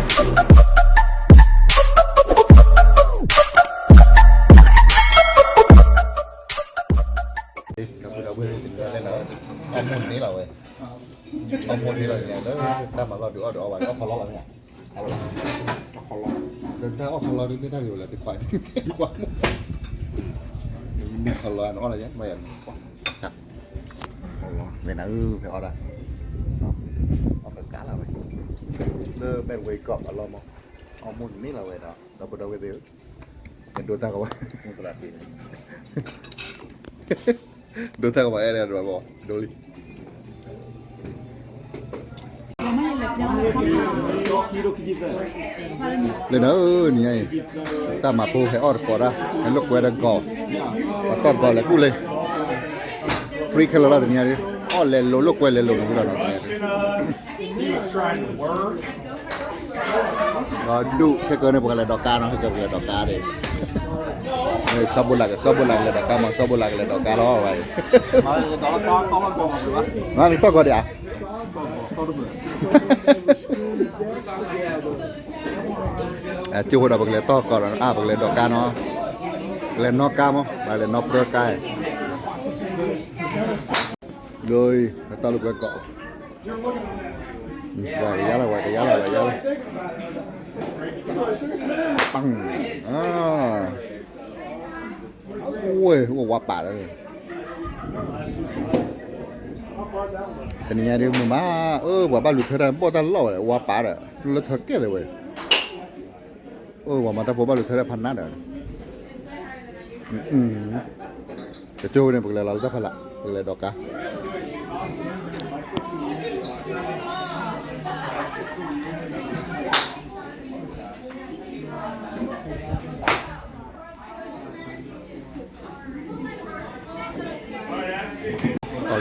ဒီပုၢ်ဒီဝဲၢ်တနံၤညါလဲၣ်နီၤ, အီၣ်မူန့ၢ်လီၤဝဲ, အီၣ်မူန့ၢ်လီၤညါလၢ တၢ်မၤလီၢ်ဒုးအီၣ်ဒုးအီဘၣ်ဒီး အီၣ်ခီလီလီၤမ့ၢ်ဧါ, အီၣ်ခီလီ, ဒီးတၢ်အီၣ်ခီလီဒုး မ့ၢ်တၢ်ဂ့ၤဝဲလၢတခွး, တခွးမူ, မ့ၢ်ခီလီနအီၣ်လီၤယဲ မ့ၢ်ယၤန့ၣ်, မ့ၢ်နၤဧၢ ဖဲအီၣ်ဒၣ်, အီၣ်ကကးလီၤဝဲ, လၢ ဘဲဝဲကီးအလီၢ်မး, အီၣ်မူန့ၢ်လီၤဝဲဒီး ဒီပုၢ်ဒီဝဲၢ်သ့ၣ်ဧၢ, ဒိတၢ်ကဝဲ ဒိတၢ်ကဝဲအဲၣ်ဒိးဘၣ် ဒိလံ, လၢနၤဧၢ နံၤညါအံၤ တၢ်မၤဖိဟဲအီၣ်တကိးတၢ် ဟဲလိာ်ကွဲဒီးကီး, ပှၤတီၢ်တကိးလဲၤကူၣ်လၢ free ခဲလၢာ်လီၤတနံၤညါဒုး, အီၣ်လဲၤလိာ်လိာ်ကွဲလဲၤလိာ်န့ၣ်ဝံၤလီၤနီၤတနံၤညါဒုး ဒီးဒူၣ်ခဲကၢန့ၣ် ပကလဲၤဒိးကါနီၤ, ခဲကၢပကလဲၤဒိးကါဒီး, စီၤဘိလးက, စီၤဘိလးကလဲၤဒိးကါမး, စီၤဘိလးကလဲၤဒိးကါလီၤဝဲအံၤ, မ့ၢ်တီၢ်ကီးဒံးဧါ, ကၠိဖိဒီးပကလဲၤတီၢ်ကီးဒီး အါ ပကလဲၤဒိးကါနီၤ, ပကလဲၤနီၣ်ကါမး, ပကလဲၤနီၣ်ပြၢကါ, ဒ်အံၤ ပတီၢ်လိာ်ကွဲကီး ဝဲကယါလီၤ ဝဲကယါလီၤ ဝဲကယါလီၤ, ပၢ်, ဝဲ ဝဲဝါပာ်ဒီး, တနံၤညါဒုးမုာ်မး, အၢ ပှၤဘၣ်လူၤထၢတၢ်ဘီၣ်တၢ်လီၢ်ဝဲ ဝါပာ်ဒီး လၢထၢကဲၣ်သ့ဝဲ, အၢ ပှၤမၤတၢ်ဖိဘၣ်လူၤထၢတၢ်ဖးနါဒီး ကၠိဝဲန့ၣ် ပကလဲၤလီၤလၢတၢ်ဖးလၢ် ပကလဲၤဒိးကါ တီၢ်လံ တီၢ်လံ, အပသၣ်တဂၤတီၢ်ထီၣ်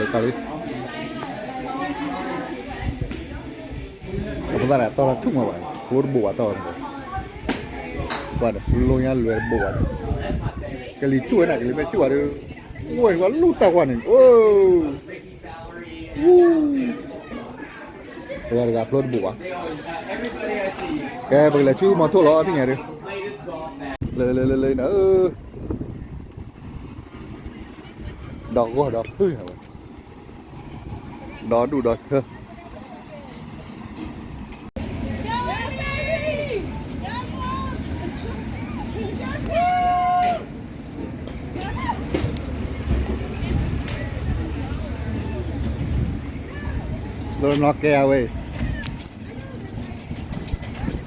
ဆူၣ်မးဘၣ်, ကျိတဘိးဘၣ်တီၢ်ဝဲ, ကွၢ်ဒီး လိညါလွဲၢ်တဘိးဘၣ်, ကလံၤဆူၣ်ဝဲန့ၣ် ကလံၤမ့ၢ်ဆူၣ်ဘၣ်ဒီး, ဝဲၢ်ဝဲလူၢ်တၢ်ကွၢ်န့ၣ်, အိ တဂၤတဂၤကျိတဘိးဘၣ်, ကဲ ပကလဲၤဆူမီထိၣ်လီၤ သ့ၣ်ညါဒီး, လၢလၢလၢလၢနၤဧၢ, ဒီးဂီၢ်ဒီးဖုၣ်ဝဲ, ဒီးဒူၣ်ဒီးထၢ လၢနီၢ်ကဲအဝဲ, တ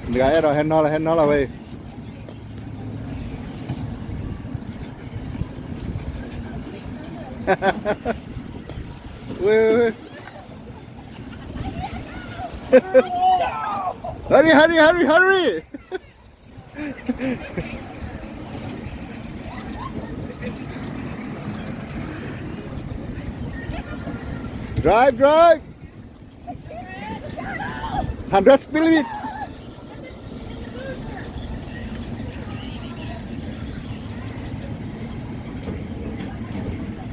ဂၤအဲၣ်ဒိးဟဲနီၣ်လီၤ ဟဲနီၣ်လီၤဝဲ, ဝဲ Hurry, hurry, hurry, hurry! Drive, drive! Hundred speed limit.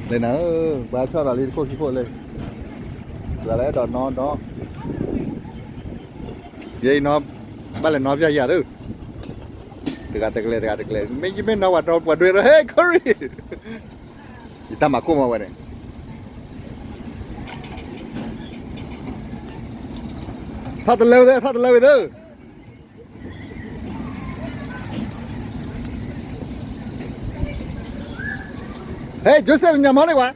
လဲၤနၤဧၢ, ဘၣ်ဆီၣ်ဒီးလံတခိၣ်ခံခိၣ်လံ, တဂၤလၢအဲၣ်ဒိးနီၣ်ဒီး, ယဲအံၤနီၣ်, ဘၣ်လဲၤနီၣ်ပျၢ်ယၤဒုး, တဂၤတကျဲ တဂၤတကျဲ, မ့ၢ်ယမ့ၢ်နီၣ်ပှၤဒီး ပှၤဒွဲၣ်ဒီး ဟဲ ခီရံၣ်, ယတၢ်မၤခိၣ်မးဝဲန့ၣ်, ထီၣ်တလၢဝဲသ့ၣ် ထီၣ်တလၢဝဲသ့ၣ် Hey, Joseph, ညမီန့ၣ်ဝဲ.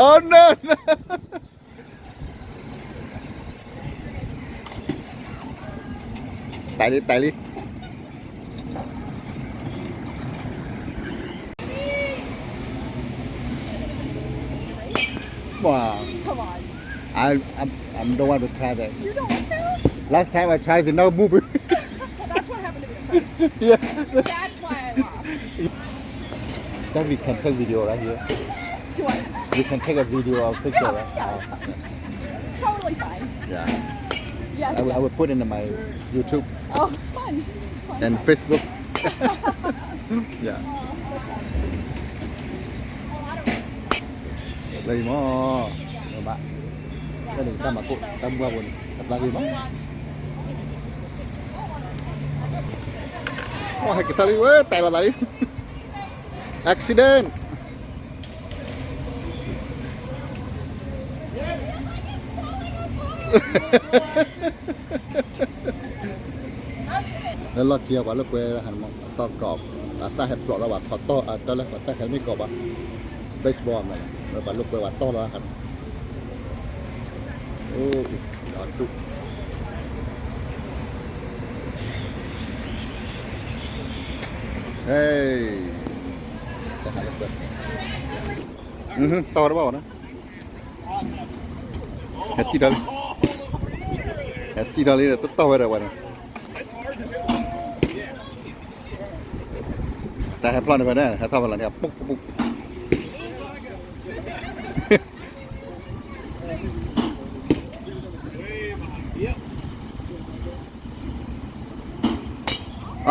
Oh, no, no. တၢ်လံ တၢ်လံ. Wow. Come on. I, I, I don't want to try that. You don't want to? Last time I tried it, no movie. Well, that's what happened to me first. Yeah. That's why I laughed. Then we can take video right here. You want? We can take a video or picture, right? Yeah, yeah, it's fine. Totally fine. Yeah. I will, I will put it in my YouTube and Facebook. Yeah. လၢအံၤမ့ၢ် ဘၣ် တၢ်န့ၣ်တၢ်မၤကိၣ် တၢ်မုၢ်ဘၣ်ဘိန့ၣ် အသးဂ့ၤမး ဟဲက့ၤထီၣ်လံဝဲ တဲလီၤသးလံ accident လၢလီၢ်ခံအပှၤလိာ်ကွဲဟးနမး အတီၢ်ကီး အသၣ်ဟဲဖျိးထီၣ်ဘၣ် ခီတီၢ်အတၢ်လၢပှၤတၢ်ခဲမ့ၢ်ကီးဘၣ် baseball မးလၢပှၤလိာ်ကွဲပှၤတီၢ်လီၤဟးနမး အိၣ်အီၤဒူၣ် ဟဲ တၢ်ဟးလိာ်ကွဲ တီၢ်တဘၣ်ဘၣ်နီၤ ဟဲထံၣ်ဒီးလံ ဟဲထံၣ်ဒီးလံ တတီၢ်ဝဲဒီးဝဲန့ၣ် တၢ်ဟဲဖျီၣ်န့ၣ်ဖဲန့ၣ် ဟဲထီၣ်ဖဲလီၤန့ၣ် အပုၢ်ပုၢ်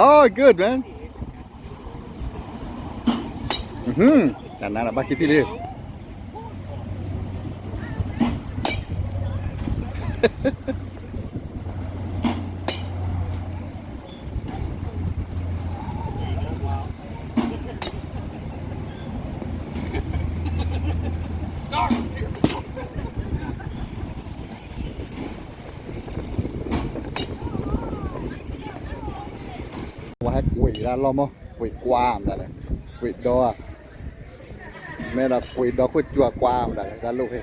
Oh, good, man. တၢ်နါလီၤဘၣ်ခံထံၣ်လံ ပှၤဟဲကွံာ်တၢ်လီၢ်မး ကွံာ်ကွၢ်မတၤလဲၣ် ကွံာ်ဒီဧါ မ့ၢ်ဒီးကွံာ်ဒီခိၣ်ကၠူကွၢ်မတၤလဲၣ် တၢ်လိၣ်ဖဲ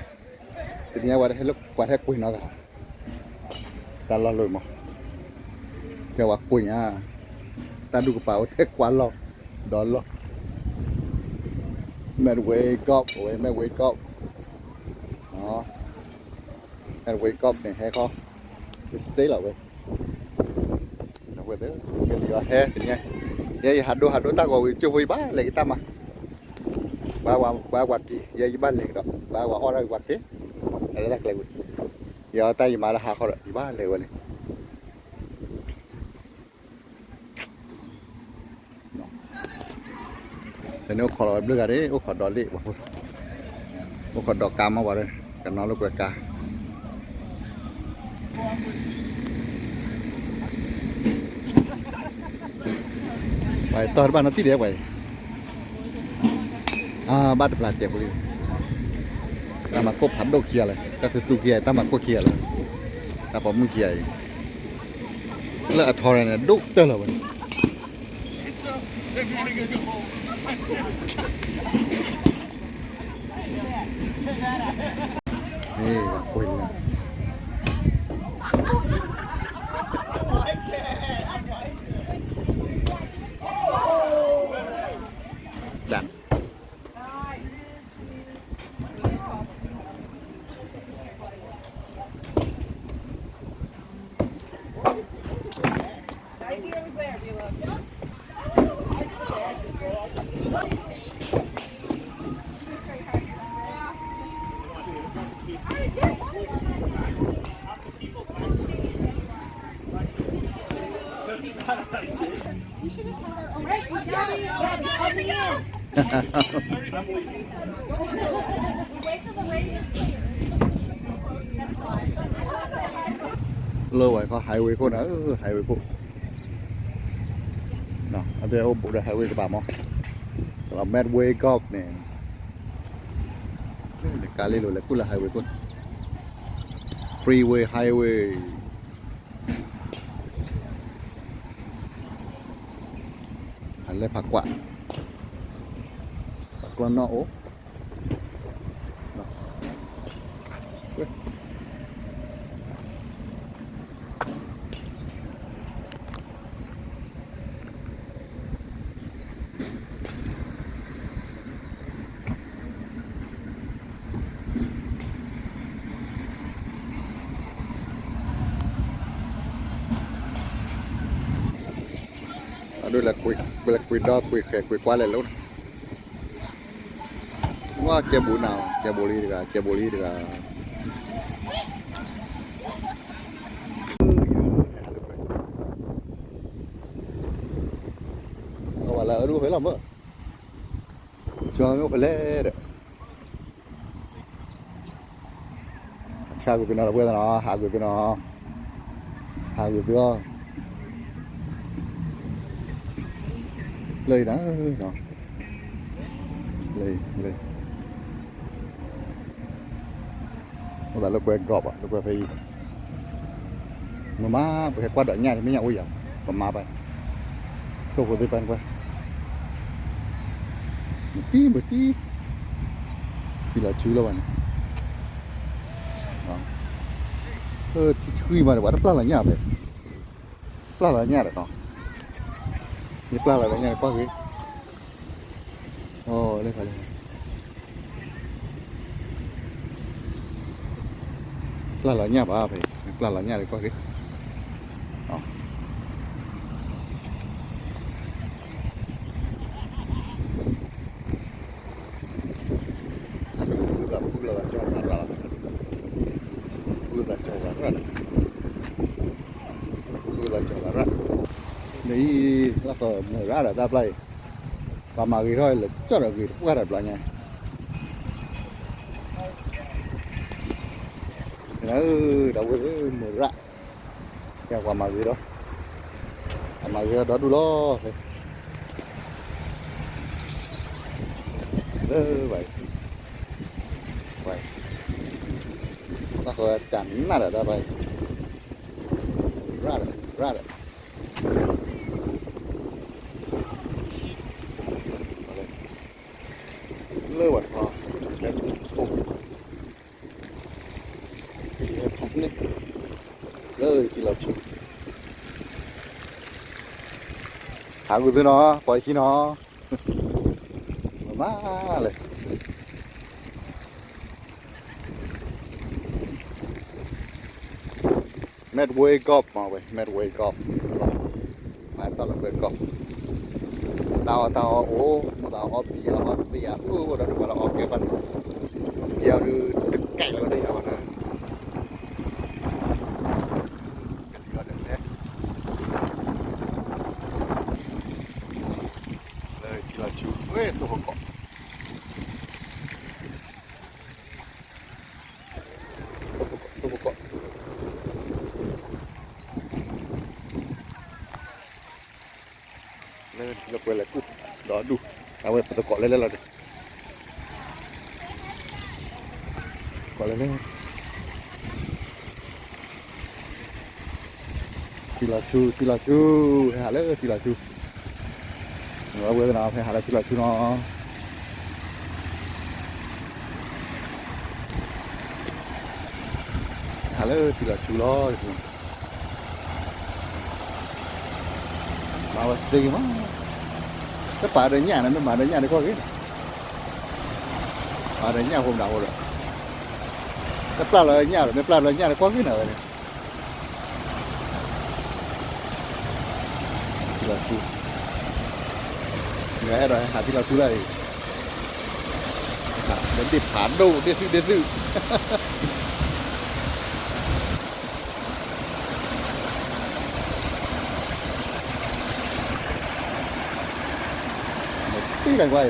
တနံၤအံၤပှၤဟဲကွံာ်နီၤဂၤ တၢ်လီၢ်လီၤမး ကဲဝဲကွံာ်ဧါ တၢ်ဒူၣ်ကပၤအိၣ်ထဲကွၢ်လီၢ် ဒီလီၢ် Medway Golf အဝဲ Medway Golf Medway Golf န့ၣ် ဟဲခီ တစ့လီၤဝဲ ဝဲသ့ၣ် ကလံၤအီၤဟဲတနံၤ ယဲယဟးဒိဟးဒိတၢ်ဂီၤဝံၤ ကၠိဖိယဘၣ်လဲၤက့ၤတၢ်မၤ ဘၣ်ဝဲကွၢ်က့ၤ ယဲယဘၣ်လဲၤကဒီး ဘၣ်ဝဲအီၣ်ဒၣ်ကွၢ်က့ၤ အလၢတၢ်ကျဲဝံၤ ယအီၣ်တၢ်ယမၤလၢဟးဃီဒီး ယဘၣ်လဲၤဝဲန့ၣ် တန့ၣ်အိၣ်ခိးလီၤဝဲဘျုးဂၤန့ၣ် အိၣ်ခိးဒီးလ့ၣ် အိၣ်ခိးဒီးကါမးပှၤဒီး ကနီၤလိာ်ကွဲကါ ပှၤတီၢ်တဘၣ်နီတံၢ်ဒံးပှၤအံၤ ဘၣ်တပျၢ်စဲးဖိလံ တၢ်မၤကိၣ်ဖးဒိၣ်ခံဂၤလၢ တၢ်သူသူခံဂၤ တၢ်မၤကိၣ်ခံဂၤလၢ တၢ်ပိာ်မုၣ်ခံဂၤအံၤ လၢအထီရဲၣ်န့ၣ် ဒိၣ်ကတၢၢ်လီၤဝဲ ကွၢ်လံ လၢဝဲခီ highway ခိၣ်န့ၣ် highway ခိၣ် အဝဲအိၣ်ဘူးဒီး highway ကဘၣ်မး လီၤ Medway Golf န့ၣ် ကါလ့လိာ်လဲၤကူၣ်လၢ highway ခိၣ် freeway highway ဖးလဲၢ်ဖးကွၢ် ပှၤကျီနီၣ်အိၣ် အဒိ လဲၤကွံာ်ဒီကွံာ်ဃဲၤကွံာ်ကွၢ်လဲၤလိၤန့ၣ် ဝဲကဲဘူးနၤ ကဲဘူးလံတဂၤ ကဲဘူးလံတဂၤ Medway ဒိဖဲလီၤမၢ်, ကၠီမ့ၢ်အိၣ်ဖဲလဲၣ်ဒီး, ဆါကွံာ်သုနီၤ ဒီပုၢ်ဝဲၢ်သ့ၣ်နီၤ, ဟးကွံာ်သုနီၤ, ဟးကွံာ်သုအီၤ, လၢအံၤနၤ, လၢအံၤ, လၢအံၤ အိၣ်သးလၢကွဲကီၢ်ဘၣ်, လၢကွဲဖဲအံၤ, မ့ၢ်မး ပဟဲကွၢ်ဒီးညၣ်တမ့ၢ်ညၣ်အိၣ်ယၤ, ပမၤပၢ်, ထိၣ်ဖိသ့ၣ်ပၢ်ကွၢ်, မတံမတံ, ထံလီၤဆူလီၤဘၣ်န့ၣ်, ထံဆှံမးဒီး ပှၤတပျၢ်လီၤညၣ်ဖဲ, ပျၢ်လီၤညၣ်ဒီးနီၤ, မ့ၢ်ပျၢ်လီၤညၣ်ဒီးကွၢ်ဂ့ၤ, အိၣ်လၢခါလၢ ပျၢ်လီၤညၣ်ဘၣ်ဖဲ, ပျၢ်လီၤညၣ်ဒီးကွၢ်က့ၤ, မ့ၢ်အံၤ လၢကမုာ်ရၣ်ဒီးတၢ်ပျၢ်အံၤ, ပှၤမၤဂ့ၤထီၣ်လၢကၠီၣ်ဒီးဂ့ၤတပှၢ်ဒီးဘျီညါ, ဒီးဝဲမုာ်ရၣ်, ယပှၤမၤဂ့ၤထီၣ်, ပှၤမၤဂ့ၤထီၣ်ဒီဒူၣ်လီၤဖဲ, လၢဘၣ်အံၤ, ဘၣ်အံၤ, တၢ်ဃီတၢ်နးဒီးတၢ်ပျၢ်အံၤ, ရၣ်ဒီး ရၣ်ဒီး လၢဝဲတခီ, လၢထံလီၤဆူ, ဟးဂူာ်သုနီၤ ပှၤဆံနီၤ, မၤလဲၣ် Medway Golf မ့ၢ်ဝဲ Medway Golf, မၤတၢ်လီၤဝဲ golf, တၢ်အီၣ်တၢ်အီအိၣ် မိၢ်သးအီၣ်ဘံအီၣ်သ့ၣ်အီၣ် အိၣ်ဒီးဒုးပှၤလၢအီၣ်ကဲဘၣ်န့ၣ်, ယီၤဒုးတကဲလီၤဝဲဒၣ်ယီၤဘၣ်န့ၣ်, ကလံၤအီၤဒီးလဲၣ်, လၢထံလီၤဆူ ဝဲတိၢ်ဖီကီး တိၢ်ဖီကီး လၢလၢပှဲၤလဲၤကူၣ် ဒီးဒူၣ် အဝဲပသကိးလဲၤလဲၤလီၤဒီး ကိးလဲၤလဲၤ ထံလီၤဆူ ထံလီၤဆူ ဟဲဟးလၢထံလီၤဆူ ဝဲသနာ် ဟဲဟးလၢထံလီၤဆူနီၤ ဟဲဟးလၢထံလီၤဆူလီၤ မၤဝဲသ့ဂ့ၤမး တပာ်ဒီးညၣ်န့ၣ် မ့ၢ်မၤဒီးညၣ်ဒီးကွၢ်ဂ့ၤန့ၣ် မၤဒီးညၣ်ဖိမနုၤအဃိဒီး တပျၢ်လီၤညၣ်ဒီး မ့ၢ်ပျၢ်လီၤညၣ်ဒီးကွၢ်ဂ့ၤန့ၣ်ဝဲန့ၣ် ထံလီၤဆူ နအဲၣ်ဒိးဟဲဟးထံလီၤဆူလၢအံၤ ဒ်ဖးဒိၣ်ဒ်သုဒ်သု တံၢ်တၢ်ကွၢ်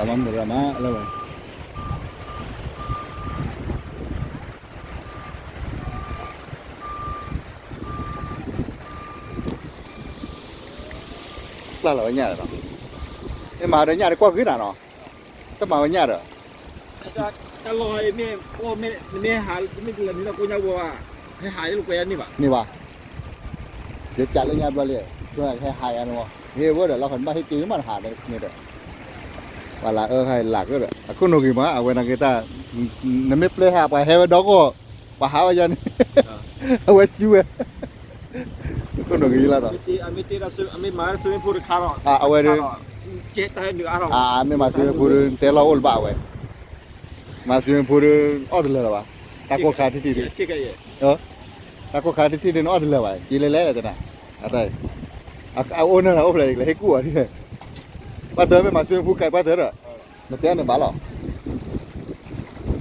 အံၤ မုၢ်ရၣ်မး မုၢ်ရၣ်မး လၢဝဲ ပျၢ်လီၤဝဲညၣ်ဒီးနီၤ မ့ၢ်မၤဒီးညၣ်ဒီးကွၢ်ဂ့ၤနၤနီၤ တမၤဝဲညၣ်ဒီး တၢ်လီၢ်အံၤမ့ၢ် အိၣ်မ့ၢ် နမ့ၢ်ဟး မ့ၢ်တလၢၤန့ၣ်ဒီးကိညါဝဲဘၣ် ဟဲဟးလၢကွဲးယၤန့ၣ်ဘၣ် န့ၢ်ဘၣ် ယကးလၢညါဘျီလံ ဟဲဟးယၤန့ၣ်မး ဟ့ၣ်ဝဲဒီးလီၤခီ နဘၣ်ဟ့ၣ်က့ၤမးနဟးန့ၣ်ဒီး ပှၤလၢအၢဟးလၢကဒီး အခိၣ်နူာ်ဂ့ၤမး အဝဲနာ်က့ၤတၢ် နမ့ၢ်ပျဲဟး ပှၤဟဲဝဲဒီးကီၢ် ပှၤဟးဝဲယၤန့ၣ် အဝဲစုဝဲ အခိၣ်နူာ်ဂ့ၤလီၤဒီး အဝဲဒီး မ့ၢ်မၤ swimming pool ဒီး တဲလီၤအိၣ်လၢၤဘၣ်ဝဲ မၤswimming pool ဒီး အီၣ်တလၢာ်လၢၤဘၣ် တၢ်ကိၢ်ခါထံထံၣ်ဒီး တၢ်ကိၢ်ခါထံထံၣ်ဒီး နအီၣ်တလၢာ်ဘၣ် က့ၤလဲၤလဲၤဒီးတနၤ အတၢ်အံၤ အအိၣ်နၢ်ဒီးအိၣ်ဖျဲၣ်လၢဟ့ၣ်ကူၣ်အီၤဒ် ပှၤတၢ်မ့ၢ်မၤ swimming pool ကဲပှၤတၢ်ဒီး, နတဲန့ၣ်ဘၣ်လီၤ.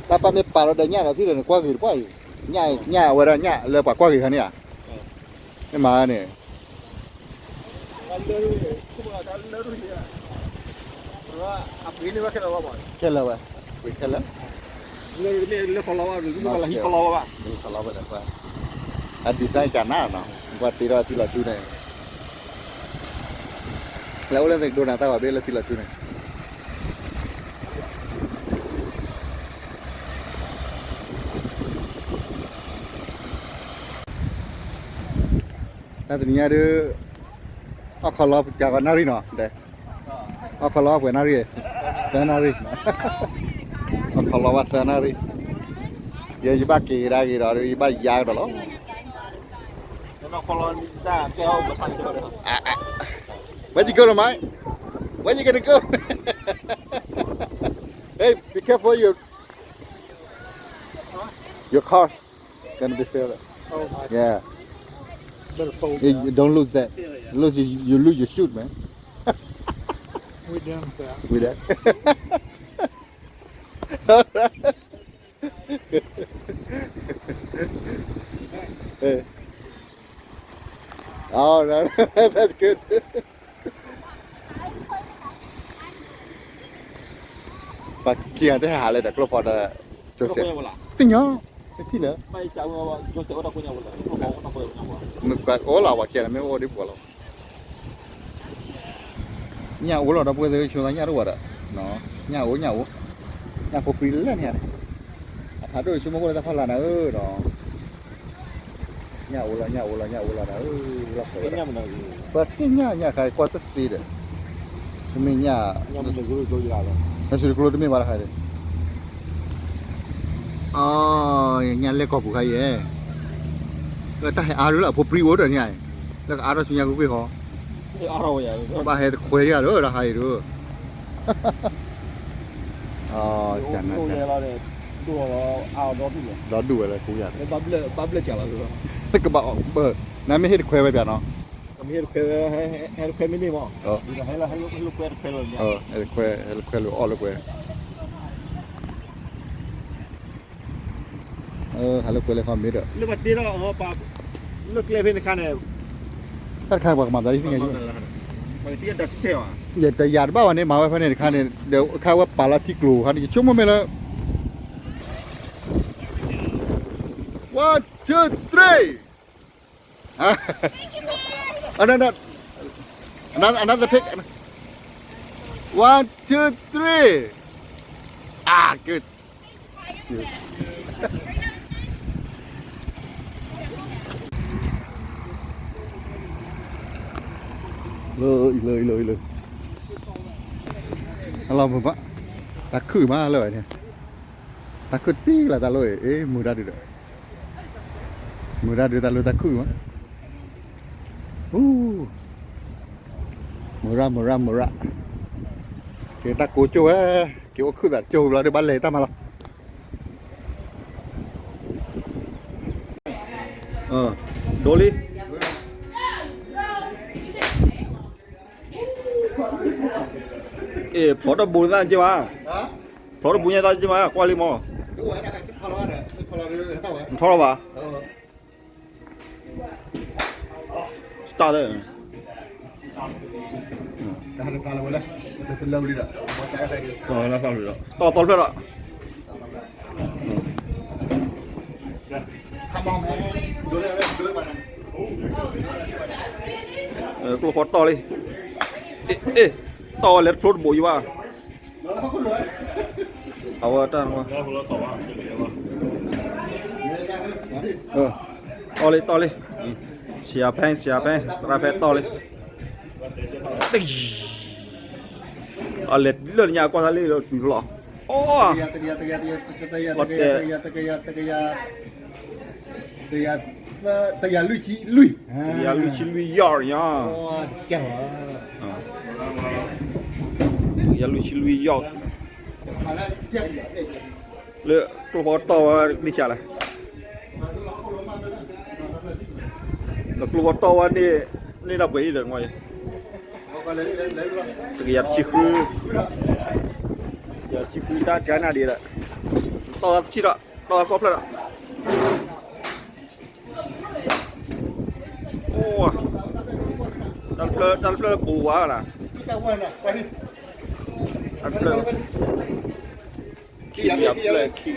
တၢ်ပၢ်မ့ၢ်ပာ်လီၤဒီးညၣ်ဒီးထံၣ်ဒီးနကွၢ်ဂ့ၤတပှၢ်အံၤ, ညၣ်ဝဲဒၣ်ညၣ်လၢပှၤကွၢ်ဂ့ၤခါန့ၣ်ဧါ, မ့ၢ်မၤန့ၣ် ခဲလၢာ်ဝဲ, ပှ့ၤခဲလၢာ်, လၢလၢခီလီၤဝဲ, လၢခီလီၤဝဲ, အ design ကနၣ်နီၤ, ပှၤတ့ထီၣ်ထံလီၤထူန့ၣ်, လၢအိၣ်လၢသ့ၣ်ကဒိနၤတၢ်ဂီၤဘ့ၣ်လၢထံလီၤထူန့ၣ် တၢ်တနံၤညါဒုး, အီၣ်ခီလီၤပကဂီၤနၣ်ရံၣ်နီၤ, အီၣ်ခီလီၤပှဲၤနၣ်ရံၣ်, သၢနၣ်ရံၣ်, အီၣ်ခီလီၤဝဲသၢနၣ်ရံၣ်, ယဲယဘၣ်က့ၤကဒါက့ၤဒီး ယဘၣ်ယါကဒီးလီၤ. Where you go, Mike? Where you gonna go? Hey, be careful your your car gonna be filled. Yeah. Better fold. Hey, you don't lose that. Lose you, you lose your shoot, man. We done with that. With that. All right. Hey. All right. That's good. ပှၤခံဂၤတဟဲဟးလၢဒီးကျိဖီဒီး Joseph, တညီ, တထံၣ်လၢၤ, အိၣ်လီၤပှၤခံဂၤလၢမ့ၢ်အိၣ်ဒ်ပှၤလီၤ, ညၣ်အိၣ်လီၤဒီပုၢ်ဝဲၢ်သ့ၣ် ဆိသးညၣ်တအိၣ်ဘၣ်ဒီး, ညၣ်အိၣ်ညၣ်အိၣ်, ညၣ်ဖိပြံလၢန့ၣ်ဧါန့ၣ်, အဖးဒိၣ်ဆိကမိၣ်အိၣ်လၢတၢ်ဖီလာ်နၤဧၢဒီး ညၣ်အိၣ်လီၤ ညၣ်အိၣ်လီၤ ညၣ်အိၣ်လီၤနၤဧၢ, လီၤဃီၤဝဲဒၣ်, ပှၤသ့ၣ်ညါညၣ်ခါ ကွၢ်တသ့ဒီး, တမ့ၢ်ညၣ်, နစံးတကျိတမ့ၢ်ဘၣ်တခါဒီး, ညၣ်လဲၢ်ကီၢ်ပူၤခါအံၤ, တၢ်ဟဲအါဒုလၢအ ဖိပြံအိၣ်ဒီးန့ၣ်ဧါ, လၢကအါထီၣ်ဆူညါကွ့ၢ်ကွ့ၢ်ဃီ, ဘၣ်ဟဲတခွဲးဒံးဧါဒီး တၢ်ခါအံၤဒီး ဒီဒူၣ်ဝဲလၢကူယၤ, ကဘၣ်, နမ့ၢ်ဟ့ၣ်တခွဲးဝဲပၠးနီၤ, ဟဲတခွဲးလိာ်အီၣ်လၢကွဲ, ဟဲလၢကွဲလၢခီမ့ၢ်ဒီး, လၢပှၤတ့ထီၣ်အီၤပှၤလၢကျဲဖဲန့ၣ်ခါန့ၣ်, တၢ်တခါန့ၣ် ပှၤကမၤသးဒ်သ့ၣ်ညါ, ယတယာ်တဘၣ်ဘၣ်န့ၣ် မၤဝဲဖဲန့ၣ်တခါန့ၣ် ဒီးခါဝဲပာ်လီၤထံကျိၤခါန့ၣ် ယဆိကမိၣ်မ့ၢ်လၢ One, two, three. Another, another, another pick. One, two, three. Ah, good. Good. လၢအံၤ လၢအံၤ လၢအံၤ လၢ, အလီၤမုၢ်ဘၣ်, တၢ်ခုၣ်မးလၢဝဲန့ၣ်, တၢ်ခုၣ်တံၢ်လၢတၢ်လီၢ်အံၤ, အ့ မုၢ်ဒၣ်ဒုဒီး, မုၢ်ဒၣ်ဒုတၢ်လီၢ်တၢ်ခုၣ်မး, မုၢ်ရၣ် မုၢ်ရၣ် မုၢ်ရၣ်, က့ၤတၢ်ကိးကၠိဝဲ, က့ၤအိၣ်ခုၣ်သးကၠိဘျီဒီးဘၣ်လဲၤတၢ်မၤလီၤ. ဒိလံ, အ့ၣ် ဖျိးတဘူးသၣ်က့ဘၣ်, ဖျိးတဘူးညါသၣ်က့ဘၣ် ကွၢ်လံမး, ထီၣ်လီၤဘၣ်, စတၢ်သၢ တီၢ်သီဖျၢၣ်ဒီး ကျိဖီတီၢ်လံ, အ့ၣ် တီၢ်ဝဲလဲၤတဖျိတဘိးယံဘၣ်, အဝဲတၢ်, တီၢ်လံ တီၢ်လံ, ဆရာဖဲ ဆရာဖဲ သရၣ်ဖဲတီၢ်လံ, အလဲၤလၢညါကွၢ်သးလံလီၤ, အီၣ် တကယၤ တကယၤ တကယၤ တကယၤ တကယၤ တကယၤ တကယၤ တကယၤ တကယၤလွံၢ်ဆံလွံၢ်, တကယၤလွံၢ်ဆံလွံၢ်ယီၢ်ညါ, တကယၤလွံၢ်ဆံလွံၢ်ယီၢ်, လၢကျိဖီတီၢ်ဝဲဒ်ဆါလဲၣ်, လၢကျိဖီတီၢ်ဝဲန့ၣ်, န့ၢ်တၢ်ပှဲၤအံၤဒီး ငီယဲၢ် တကယၤတဆံဃု, တကယၤတဆံဃုတၢ်ကၠါနၢ်ဒံးဒီး, တီၢ်သၢဆံဒီး, တီၢ်သၢဖျၢၣ်ဒီး, အိ, တၢ်တဖျၢၣ် တၢ်တဖျၢၣ်ပူၤဝါလီၤ, တၢ်တဖျၢၣ် ခံကယၤဖျၢၣ် ခံကယၤ, ခံ, ခံက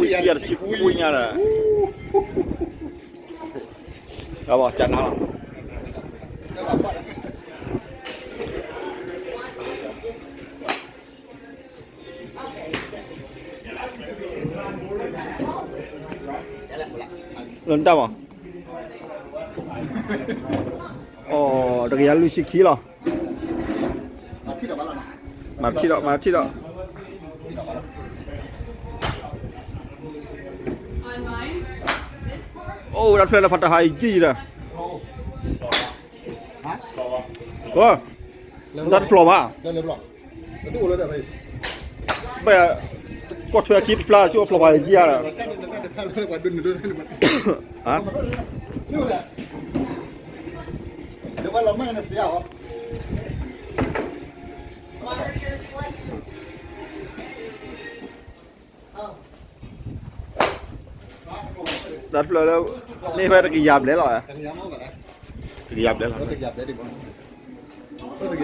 ယၤတဆံခွံညါဒီး, အဝဲကၠါနၢ်လီၤ. လၢတၢ်မး, အိ, တကယၤလွံၢ်ဆံခံလီၤ. မၤထံၣ်ဒီး မၤထံၣ်ဒီး, အိ, တၢ်တဖျၢၣ်လၢဖးတဟါအံၤကံၢ်ဒီး, အိ, တၢ်တဖျၢၣ်ဘၣ်, ဘၣ်, ကွၢ်ထွဲခံတဖျၢၣ် ကၠိဖျၢၣ်ဘၣ်ယံၤဒီး, တၢ်တဖျၢၣ်လၢ, န့ၢ်ဖဲတကယၤဘျဲၣ်လီၤ, တကယၤဘျဲၣ်လီၤ, တကယၤဘျဲၣ်, တက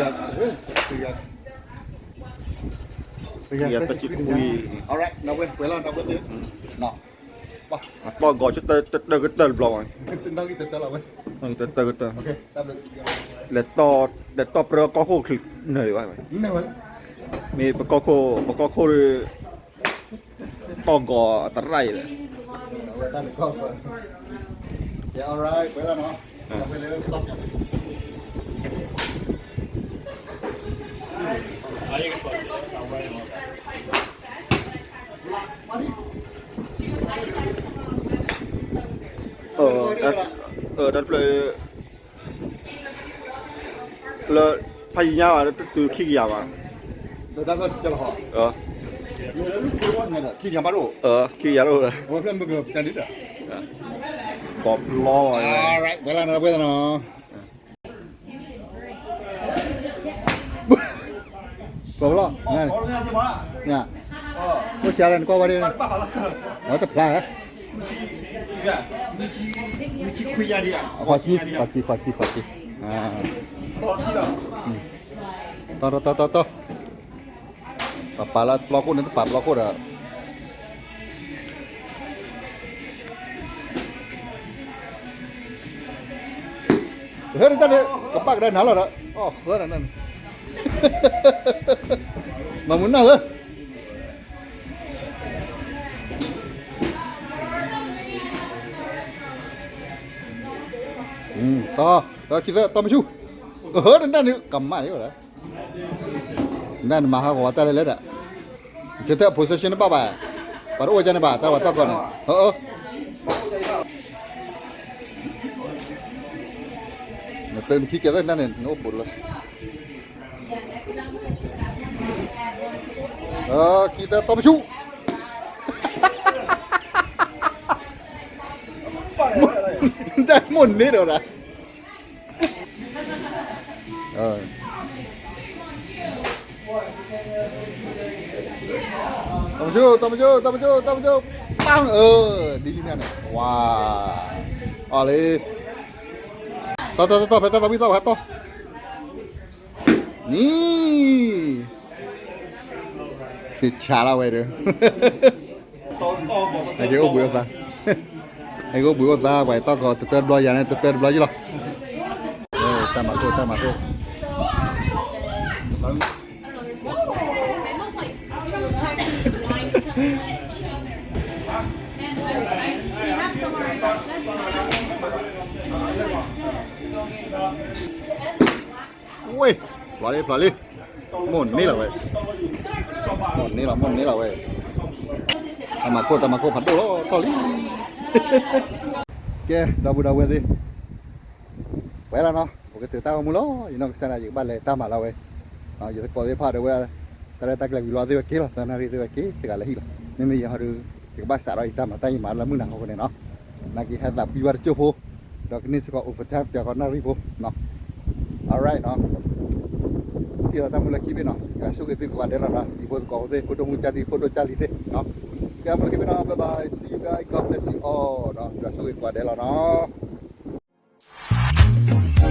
ယၤသၢဆံခွံ, တီၢ်ဂီၤတၢၢ်ကတၢၢ်တဘျီ, တၢၢ်ကတၢၢ်, လဲၤတီၢ်ပြၢကီၢ်ခိၣ်နၢၤဒံးဘၣ်, မ့ၢ်ပကီၢ်ခိၣ်, ပကီၢ်ခိၣ်ဒီး, တီၢ်ဂီၤတရၣ်အံၤဒီး, တၢ်တဖျၢၣ် လၢ, ဖးယံၤညါဘၣ် တုၤခံကယၤဘၣ်, ခံကယၤဘၣ်, ခံကယၤလီၤ, ကိးပျီ, ဝဲလၢနဝဲသနီၤ, ကိးပျီ, အိၣ်ဆံးလၢနကွၢ်ဝဲဒၣ်, အတဖျါ, ခွါဆံ, ခွါဆံ, ခွါဆံ, ခွါဆံ, တီၢ်, တီၢ်, တီၢ်, တီၢ်, ပပာ်လၢပျီခိၣ်န့ၣ် တပာ်ပျီခိၣ်ဒီး, ဟဲတၢ်န့ၣ် ကဘၣ်ကဒါနၤလီၤဒီး, အီၣ်ဃၢနၤန့ၣ်, မၤမုာ်နၢ်ဧၢ, တီၢ်, တီၢ်ခံသၢ တီၢ်မဆူၣ်, ဟဲတၢ်န့ၣ် ကမၣ်န့ၣ်ဒီး မ့ၢ်နမၤဟးဂီၤဝဲတၢ်လဲၣ်လဲၣ်ဒီး, ကတၢၢ် position တဘၣ်ဘၣ်, ပှၤတအိၣ်ဝဲဒၣ်န့ၣ်ဘၣ် တၢ်ဝဲတီၢ်ကီၢ်န့ၣ်, အၢ, နသုနခံကဲသၢနၢ်န့ၣ် နအိၣ်ဘူးလၢ, ခံသၢ တီၢ်မဆူၣ်, တၢ်မိၣ်န့ၢ်ဒီးဒၣ် တီၢ်မဆူၣ် တီၢ်မဆူၣ် တီၢ်မဆူၣ် တီၢ်မဆူၣ်, ပၢ်, အၢ, ဒ်လံန့ၣ်, ဝါ, အီၤလံ, တီၢ်တီၢ်တီၢ်တီၢ် ဖဲတၢ်သးဝံၣ်သီၣ်ဝဲတီၢ်, နံၤ, ဆံးဆါလီၤဝဲဒီး အကအိၣ်ဘှံးအိၣ်သါ, အကအိၣ်ဘှံးအိၣ်သါ ပှၤတီၢ်ကီၤတတၢတဘျီယၤန့ၣ် တတၢတဘျီယံၤလီၤ, တၢ်မၤခိၣ် တၢ်မၤခိၣ်, ဝ့ၢ်, ဖျိလံ ဖျိလံ, မိၢ်န့ၢ်လီၤဝဲ, မိၢ်န့ၢ်လီၤ မိၢ်န့ၢ်လီၤဝဲ, တၢ်မၤခိၣ်တၢ်မၤခိၣ်ဖးဒိၣ်လီၤတီၢ်လံ, ကဲ ဒီပုၢ်ဒီဝဲၢ်သ့ၣ်, ပှဲၤလီၤနီၤ ပကတၢၢ်တၢ်ဂီၤမူလီၤ, ယနီၢ်ကစၢ်ဒၣ်ယကဘၣ်လဲၤတၢ်မၤလီၤဝဲ, ယသကိးသ့ၣ်တဖၣ်ဒီးဝဲ, တၢ်ရဲၣ်တၢ်ကျဲၤဝံၤလီၤသ့ၣ်ဝဲက့ၤလီၤ, သၢနၣ်ရံၣ်သ့ၣ်ဝဲက့ၤ တဂၤလၢဟံၣ်လီၤ, မ့မ့ၢ်ယဟီဒီး ယကဘၣ်စးထီၣ်ယတၢ်မၤတၢ်ယမၤလၢမုၢ်နၤဟီန့ၣ်နီၤ, နာ်က့ဟဲသးဖှံဝဲတကၠိၢ်ဖိ, ဒီးကန့ၢ်စ့ၢ်ကီး overtime စ့ၢ်ကီးနၣ်ရံၣ်ဖိနီၤ. Alright နီၤ, တံၤသကိးတၢ်မုၢ်လၢခံဘ့ၣ်နီၤ, ယွၤဆိၣ်ဂ့ၤသုကိးဂၤဒဲးလီၤနီၤ, တံၤဖိသကိးဖိသ့ၣ် ဖိဒိၣ်မုၣ်ကၢ်ဒံၣ် ဖိဒိၣ်ကၢ်လံၤသ့ၣ်, တံၤသကိးတၢ်မုၢ်လၢခံဘ့ၣ်နီၤ, bye bye, see you guys, God bless you all နီၤ, ယွၤဆိၣ်ဂ့ၤကိးဂၤဒဲးလီၤနီၤ.